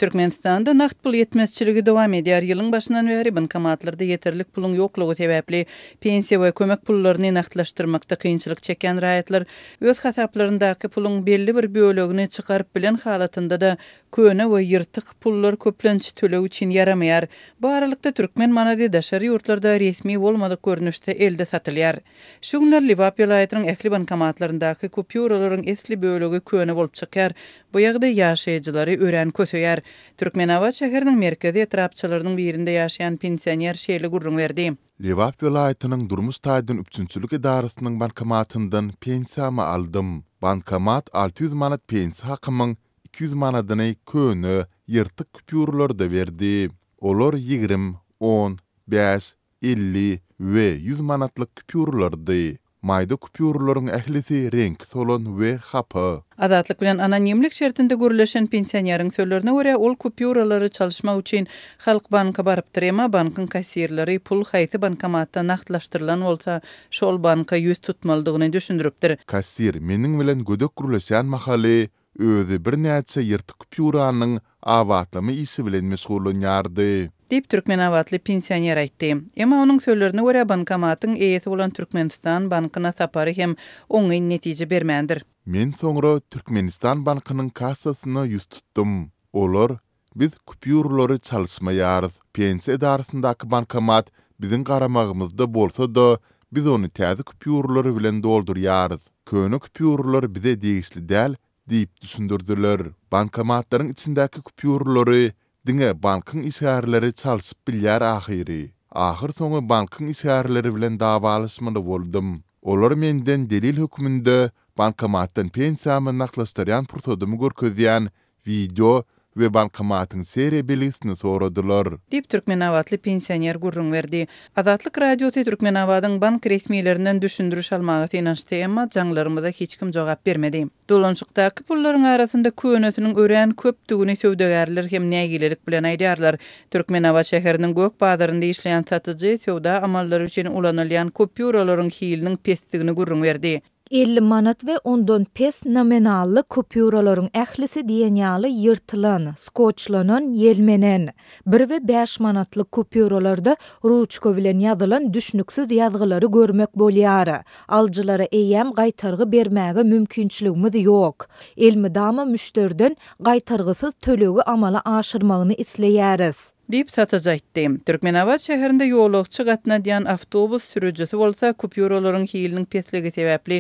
Türkmenistanda nagt pul ýetmezçiligi dowam edýär. Ýylyň başyndan bäri bankomatlarda ýeterlik puluň ýoklugy sebäpli, pensiýa we kömek pullaryny nagtlaşdyrmakda kynçylyk çekýän raýatlar öz hasaplaryndaky puluň belli bir bölegini çykaryp bilen halatynda-da, köne we ýyrtyk pullar köplenç töleg üçin ýaramaýar. Bu aralykda, türkmen manady daşary ýurtlarda resmi bolmadyk görnüşde elde satylýar. Şu günler Lebap welaýatynyň ähli bankomatlaryndaky kupýuralaryň esli bölegi köne bolup çykýar. Bu ýagdaý ýaşaýjylary örän köseýär. Türkmenabat şäheriniň merkezi etrapçalarynyň birinde ýaşaýan pensioner şeýle gürrüň berdi. Lebap welaýatynyň durmuş taýdan üpjünçilik edarasynyň bankomatyndan pensiýamy aldym. Bankomat 600 manat pensiýa hakymyň 200 manadyny köne, ýyrtyk kupýuralarda berdi. Olar ýigrim, on, bäş, 50 we 100 manatlyk kupýuralardy. Maýda kupýuralaryň ählisi reňki solan we hapa. Azatlyk bilen anonimlik şertinde gürleşen pensioneriň sözlerine görä, ol kupýuralary çalyşmak üçin Halkbanka barypdyr, emma bankyň kassirleri pul haýsy bankomatda nagtlaşdyrylan bolsa, şol banka ýüz tutmalydygyny düşündiripdir. Kassir meniň bilen gödek gürleşýän mahaly Özi birnäçe ýyrtyk kupýuranyň abatlama işi bilen meşgullanýardy. Diýip, türkmenabatly pensioner aýtdy. Emma onuň sözlerine görä, bankomatyň eýesi bolan Türkmenistan bankyna sapary hem oňyn netije bermändir. Men soňra Türkmenistan bankynyň kassasyna ýüz tutdum. Olar Biz kupýuralary çalyşmaýarys. Pensiýa edarasyndaky bankomat biziň garamagymyzda bolsa-da, biz ony täze kupýuralar bilen doldurýarys. Köne kupýuralar bize degişli däl diýip düşündirdiler. Bankomatlaryň içindäki kupýuralary diňe bankyň işgärleri çalşyp bilýär ahyry. Ahyrsoňy bankyň işgärleri bilen dawalaşmaly boldum. Olar menden delil hökmünde bankomatdan pensiýamy nagtlaşdyrýan pursadymy görkezýän Wideo we bankomatyň seriýa belgisini soradylar. Diýip, türkmenabatly pensioner gürrüň berdi. Azatlyk Radiosy Türkmenabadyň bank resmilerinden düşündiriş almaga synanyşdy, emma jaňlarymyza hiç kim jogap bermedi. Dolanyşykdaky pullaryň arasynda könesiniň örän köpdügini söwdagärler hem nägilelik bilen aýdýarlar. Türkmenabat şäheriniň gök bazarynda işleýän satyjy söwda amallary üçin ulanylýan kupýuralaryň hiliniň pesdigini gürrüň berdi. 50 manat we ondan pes nominally kupýuralaryň ählisi diýen ýaly ýyrtylan, skotçlanan, ýelmenen. Bir we bäş manatlyk kupýuralarda ruçka bilen ýazylan düşnüksiz ýazgylary görmek bolýar. Alyjylara eýýäm gaýtargy bermäge mümkinçiligimiz ýok. Elmydama müşderiden gaýtargysyz tölegi amala aşyrmagyny isleýäris. Diýip, satyjy aýtdy. Türkmenabat şäherinde ýolagçy gatnadýan awtobus sürüjisi bolsa kupýuralaryň hiliniň pesligi sebäpli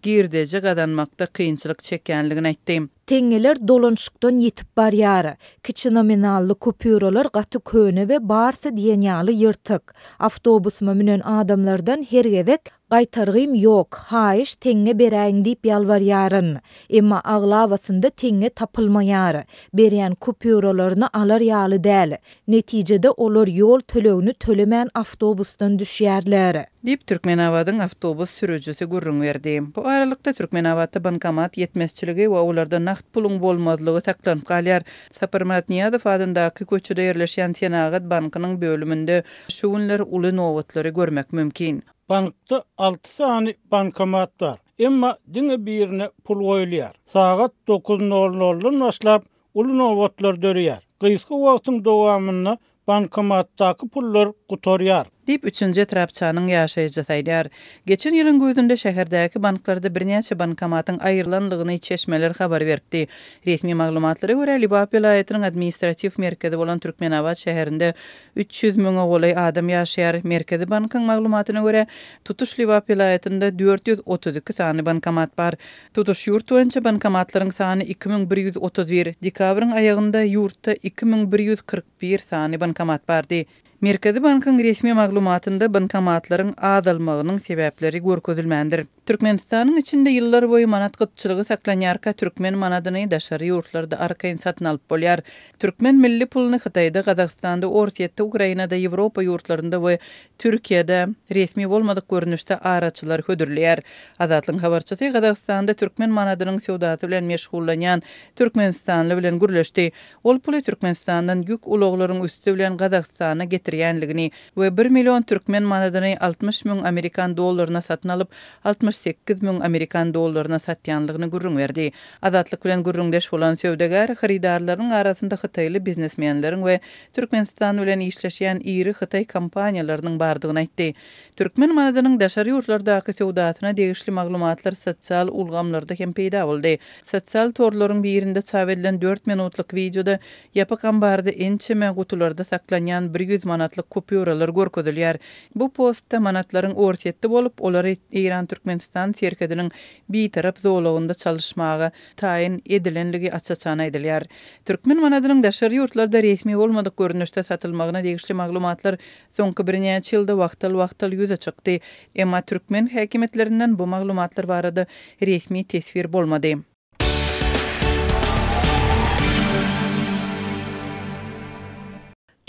girdeji gazanmakda kynçylyk çekýänligini aýtdy. Teňňeler dolanyşykdan ýitip barýar. Kiçi nominally kupýuralar gaty köne we barsy diýen ýaly ýyrtyk. Awtobusyma münen adamlardan her gezek Gaýtargym ýok, haýyş teňňe beräýiň diýip ýalbarýaryn. Emma aglabasynda teňňe tapylmaýar. Berýän kupýuralaryny alar ýaly däl. Netijede olar ýol tölegini tölemän awtobusdan düşýärler. Diýip, Türkmenabadyň awtobus sürüjisi gürrüň berdi. Bu aralykda, Türkmenabatda bankomat ýetmezçiligi we olarda nagt puluň bolmazlygy saklanyp galýar. Saparmyrat Nyýazow adyndaky köçede ýerleşýän Senagat bankynyň bölüminde şu günler uly nobatlary görmek mümkin. Bankda alty sany bankomat bar, emma diňe birine pul goýulýar. Sagat dokuz nol noldan başlap uly nobatlar döreýär. Gysga wagtyň dowamynda bankomatdaky pullar gutarýar. Diýip, üçünji etrapçanyň ýaşaýjysy aýdýar. Geçen ýylyň güýzünde şäherdäki banklarda birnäçe bankomatyň aýrylandygyny çeşmeler habar beripdi. Resmi maglumatlara görä, Lebap welaýatynyň administratiw merkezi bolan Türkmenabat şäherinde 300 müňe golaý adam ýaşaýar. Merkezi bankyň maglumatyna görä, tutuş Lebap welaýatynda 432 sany bankomat bar. Tutuş ýurt boýunça bankomatlaryň sany 2131, dekabryň aýagynda ýurtda 2141 sany bankomat bardy. Merkezi bankyň resmi maglumatynda bankomatlaryň azalmagynyň sebäpleri görkezilmändir. Türkmenistanyň içinde ýyllar boýy manat gytçylygy saklanýarka türkmen manadyny daşary ýurtlarda arkaýyn satyn alyp bolýar. Türkmen milli puluny Hytaýda, Gazagystanda, Orsýetde, Ukrainada, Ýewropa ýurtlarynda we Türkiýede resmi bolmadyk görnüşde araçylar hödürleýär. Azatlygyň habarçysy Gazagystanda türkmen manadynyň söwdasy bilen meşgullanýan türkmenistanly bilen gürleşdi. Ol puly Türkmenistandan ýük ulaglaryň üsti bilen Gazagystana getirýänligini we bir million türkmen manadyny 60 müň amerikan dollaryna satyn alyp, 68. 78 müň amerikan dollaryna satýanlygyny gürrüň berdi. Azatlyk bilen gürrüňdeş bolan söwdagär hyrydarlarynyň arasynda hytaýly biznesmenleriň we Türkmenistan bilen işleşýän iri hytaý kompaniýalarynyň bardygyny aýtdy. Türkmen manadynyň daşary ýurtlardaky söwdasyna degişli maglumatlar sosial ulgamlarda hem peýda boldy. Sosial torlaryň birinde çap edilen dört minutlyk wideoda ýapyk ambarda ençeme gutularda saklanýan 100 manatlyk kupýuralar görkezilýär. Bu postda manatlaryň Orsýetde bolup, olary Eýran-Türkmenistan serhediniň bitarap zolagynda çalyşmaga taýyn edilenligi aç-açan aýdylýar. Türkmen manadynyň daşary ýurtlarda resmi bolmadyk görnüşde satylmagyna degişli maglumatlar soňky birnäçe ýylda wagtal-wagtal ýüze çykdy. Emma türkmen häkimiýetlerinden bu maglumatlar barada resmi teswir bolmady.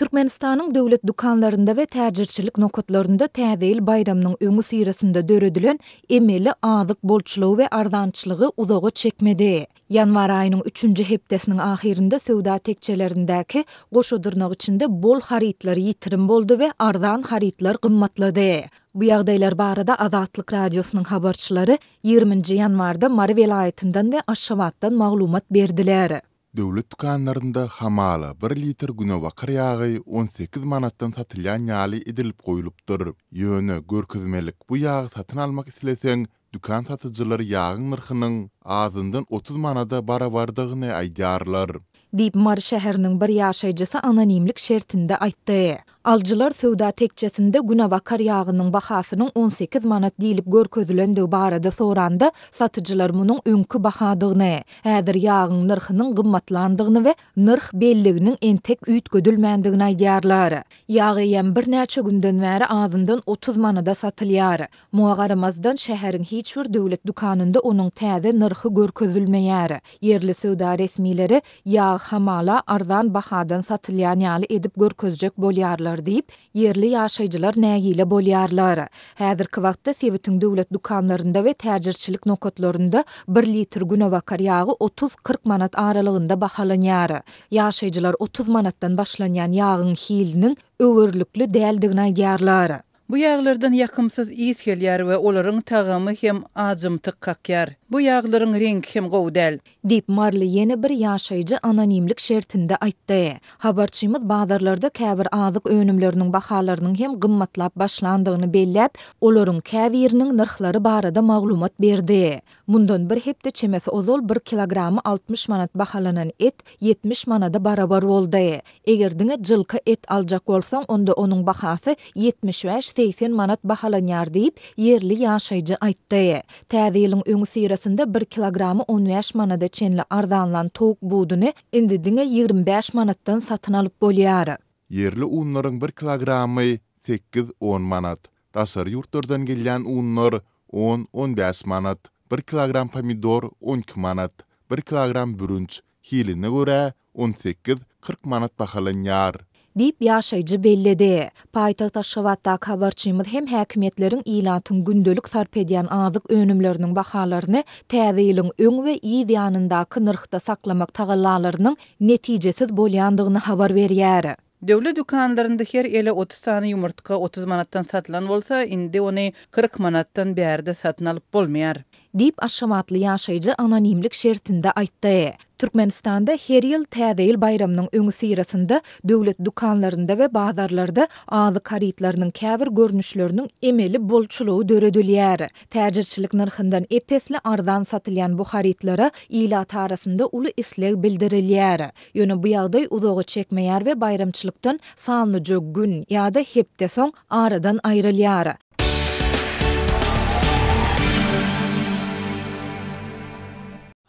Türkmenistanyň döwlet dükanlarynda we täjirçilik nokatlarynda Täze ýyl baýramynyň öňüsyrasynda döredilen emeli azyk bolçulygy we arzançylygy uzaga çekmedi. Ýanwar aýynyň üçünji hepdesiniň ahyrynda söwda tekjelerindäki goşa dyrnak içinde bol harytlar ýitirim boldy we arzan harytlar gymmatlady. Bu ýagdaýlar barada Azatlyk Radiosynyň habarçylary ýigriminji ýanwarda Mary welaýatyndan we Aşgabatdan maglumat berdiler. Döwlet dükanlarynda hamala bir litr günebakar ýagy 18 manatdan satylýan ýaly edilip goýlupdyr. Ýöne görkezmelik bu ýagy satyn almak isleseň, dükan satyjylary ýagyň nyrhynyň azyndan 30 manada barabardygyny aýdýarlar. Diýip, Mary şäheriniň bir ýaşaýjysy anonimlik şertinde aýtdy. Alyjylar söwda tekjesinde günebakar ýagynyň bahasynyň 18 manat diýlip görkezilendigi barada soranda, satyjylar munuň öňki bahadygyny, häzir ýagyň nyrhynyň gymmatlandygyny we nyrh belliginiň entek üýtgedilmändigini aýdýarlar. Ýag eýýäm birnäçe günden bäri azyndan 30 manada satylýar. Muňa garamazdan, şäheriň hiç bir döwlet dükanynda onuň täze nyrhy görkezilmeýär. Ýerli söwda resmileri ýag hamala arzan bahadan satylýan ýaly edip görkezjek bolýarlar diýip, ýerli ýaşaýjylar nägile bolýarlar. Häzirki wagtda sebitiň döwlet dükanlarynda we täjirçilik nokatlarynda bir litr günebakar ýagy otuz-kyrk manat aralygynda bahalanýar. Ýaşaýjylar 30 manatdan başlanýan ýagyň hiliniň öwerlikli däldigini aýdýarlar. Bu ýaglardan ýakymsyz ys gelýär we olaryň tagamy hem ajymtyk kakýar. Bu ýaglaryň reňki hem gowy däl. Diýip, maryly ýene bir ýaşaýjy anonimlik şertinde aýtdy. Habarçymyz bazarlarda käbir azyk önümleriniň bahalarynyň hem gymmatlap başlandygyny belläp, olaryň käbiriniň nyrhlary barada maglumat berdi. Mundan bir hepde çemesi ozal bir kilogramy 60 manat bahalanan et 70 manada barabar boldy. Eger diňe jylka et aljak bolsaň, onda onuň bahasy 75-80 manat bahalanýar diýip, ýerli ýaşaýjy aýtdy. Täze ýylyň öňüsyrasynda bir kilogramy on bäş manada çenli arzanlan towuk buduny indi diňe 25 manatdan satyn alyp bolýar. Ýerli unlaryň bir kilogramy sekiz-on manat. Daşary ýurtlardan gelýän unlar on-on bäş manat. Bir kilogram pomidor on iki manat. Bir kilogram bürünç, hiline görä, 18, 40 manat bahalanýar. Diýip, ýaşaýjy belledi. Paýtagt Aşgabatdaky habarçymyz hem häkimiýetleriň ilatyň gündelik sarp edýän azyk önümleriniň bahalaryny Täze ýylyň öň we yz ýanyndaky nyrhda saklamak tagallalarynyň netijesiz bolýandygyny habar berýär. Döwlet dükanlarynda her ele 30 sany ýumurtga 30 manatdan satylan bolsa, indi ony 40 manatdan bärde satyn alyp bolmaýar. Diýip, aşgabatly ýaşaýjy anonimlik şertinde aýtdy. Türkmenistanda her ýyl Täze ýyl baýramynyň öňüsyrasynda döwlet dükanlarynda we bazarlarda azyk harytlarynyň käbir görnüşleriniň emeli bolçulygy döredilýär. Täjirçilik nyrhyndan ep-esli arzan satylýan bu harytlara ilat arasynda uly isleg bildirilýär. Ýöne bu ýagdaý uzaga çekmeýär we baýramçylykdan sanlyja gün ýa-da hepde soň aradan aýrylýar.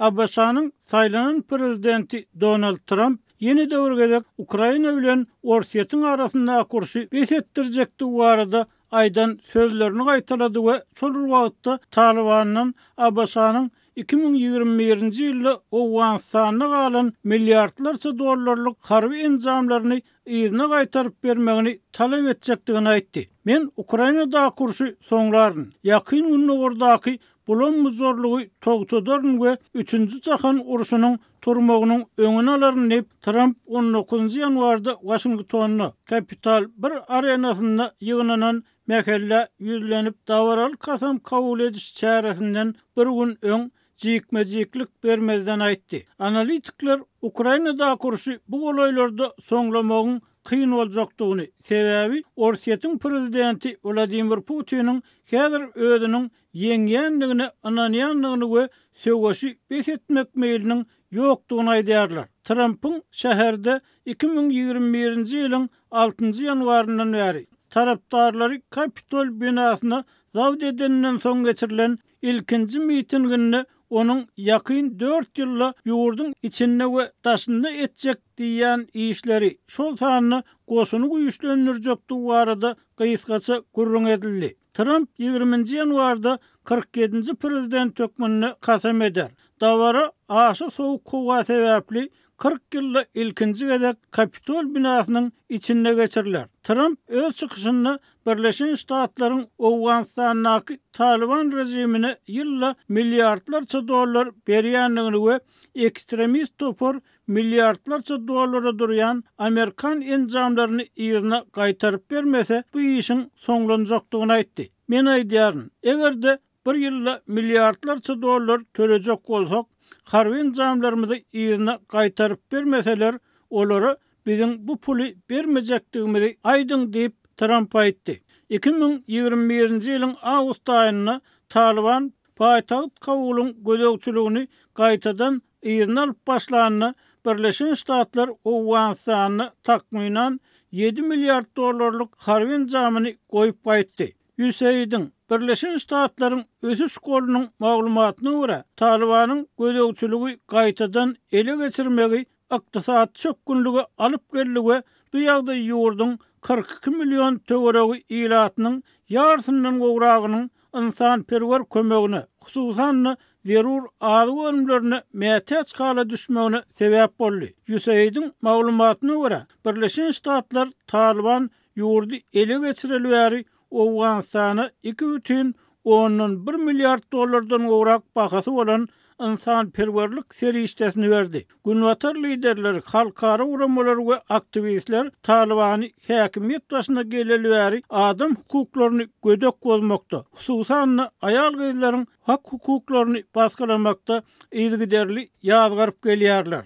ABŞ-nyň saýlanan prezidenti Donald Tramp ýene-de bir gezek Ukraina bilen Orsýetiň arasyndaky urşy bes etdirjekdigi barada aýdan sözlerini gaýtalady we şol bir wagtda Talybandan ABŞ-nyň 2021-nji ýylda Owganystanda galan milliardlarça dollarlyk harby enjamlaryny yzyna gaýtaryp bermegini talap etjekdigini aýtdy. Men Ukrainadaky urşy soňlaryn, Ýakyn Gündogardaky bulam-bujarlygy togtadaryn we Üçünji jahan urşunyň. turmagynyň öňüni alaryn diýip, Tramp on dokuzynjy ýanwarda Waşingtonda, Kapital bir arenasynda ýygnanan mähellä ýüzlenip, dabaraly kasam kabul ediş çäresinden bir gün öň jikme-jiklik bermezden aýtdy. Analitikler Ukrainadaky urşy bu golaýlarda soňlamagyň kyn boljakdygyny, sebäbi Orsýetiň prezidenti Wladimir Putiniň häzir özüniň ýeňýändigine ynanýandygyny we söweşi bes etmek meýliniň ýokdugyny aýdýarlar. Trampyň şäherde 2021-nji ýylyň altynjy ýanwaryndan bäri tarapdarlary Kapitol binasyna zabt edeninden soň geçirilen ilkinji mitinginde onuň ýakyn dört ýylda ýurduň içinde we daşynda etjek diýýän işleri, şol sanda goşuny güýçlendirjekdigi barada gysgaça gürrüň edildi. Tramp ýigriminji ýanwarda 47-nji prezident hökmünde kasam eder. Dabara aşa sowuk howa sebäpli 40 ýylda ilkinji gezek Kapitol binasynyň içinde geçiriler. Tramp öz çykyşynda Birleşen Ştatlaryň Owganystandaky Talyban režimine ýylda milliardlarça dollar berýändigini we ekstremist topar milliardlarça dollara durýan amerikan enjamlaryny yzyna gaýtaryp bermese, bu işiň soňlanjakdygyny aýtdy. Men aýdýaryn, eger-de bir ýylda milliardlarça dollar tölejek bolsak, harby enjamlarymyzy yzyna gaýtaryp bermeseler, olara biziň bu puly bermejekdigimizi aýdyň diýip, Tramp aýtdy. 2021-nji ýylyň awgust aýynda Talyban paýtagt Kabulyň gözegçiligini gaýtadan yzyna alyp başlanda, Birleşen Ştatlar Owganystanda takmynan ýedi milliard dollarlyk harby enjamyny goýup gaýtdy. USAID-iň, Birleşen Ştatlaryň Ösüş golunyň maglumatyna görä, Talybanyň gözegçiligi gaýtadan ele geçirmegi ykdysady çökgünlige alyp geldi we bu ýagdaý ýurduň 42 million töweregi ilatynyň ýarysyndan gowragynyň ynsanperwer kömegine, hususan-da, zerur azyk önümlerine mätäç hala düşmegine sebäp boldy. USAID-iň maglumatyna görä, Birleşen Ştatlar Talyban ýurdy ele geçireli bäri Owganystana 2,1 milliard dollardan gowrak bahasy bolan ynsanperwerlik serişdesini berdi. Günbatar liderleri, halkara guramalary we aktiwistler Talybany häkimiýet başyna geleli bäri adam hukuklaryny gödek bozmakda, hususan-da, aýal-gyzlaryň hak-hukuklaryny basgylamakda yzygiderli ýazgaryp gelýärler.